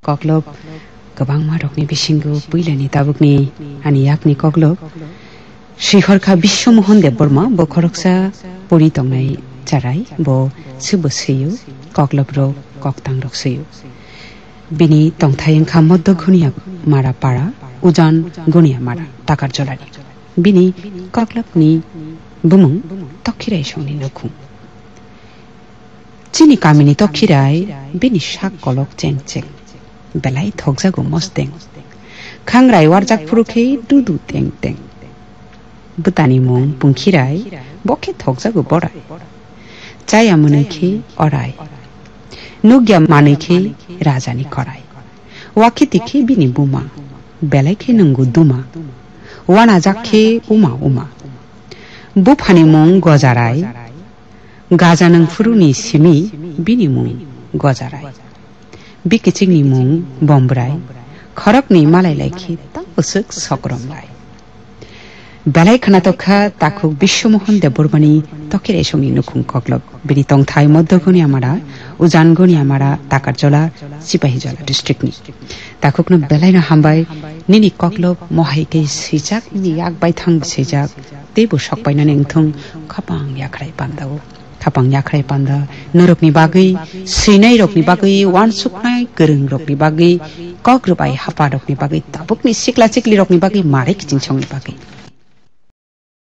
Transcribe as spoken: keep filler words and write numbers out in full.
Koklop kwbangma rokni bisingo puilani tabukni ani yakni koklop. Sihorkha Biswamohon Debbarma bo khoroksa pori tongnai charai, bo swbo swiyo, koklop rok koktang rok swiyo. Bini tongthai wngkha Moddo Guniya Mara para, Ujan Guniya Mara, Takarjolani. Bini koklopni bumung Tokhirai songni nukhung. Chini kamini Tokhirai bini sak kolok cheng cheng. Belai thokjago mosteng. Khangrai warjak phuru khe dudu teng teng. Bwtani mung Pungkhirai, bo khe thokjago borai. Chaya mwnwi khe orai. Nukya manwi khe rajani korai. Wakhiti khe bini buma. Belai khe nwngu duma. Wanajak khe uma uma. Buphani mung Gojarai. Gajanang phuruni simi bini mung Gojarai. Bikichingni mung Bombrai. Khoroknwi malai lai khe ta bwswk Sokrom lai. Belai khwnatok kha takhuk Biswamohon Debbarmani Tokhirai songni nukhung koklop. Bini tongthai Moddo Guniya Mara, Ujan Guniya Mara, Takarjola, Sipahijola districtni. Takhukno belaino hambai, nini koklop mohai khe swijak, nini yak baithang swijak, teibo sokpainani wngthung khapang yakhrai pandao. Khapang yakhrai panda norokni bagwi, swinairokni bagwi, uansuknai kwrwngrokni bagwi, kok rwbai haparokni bagwi, tabukni sikla siklirokni bagwi, mare kichingsongni bagwi.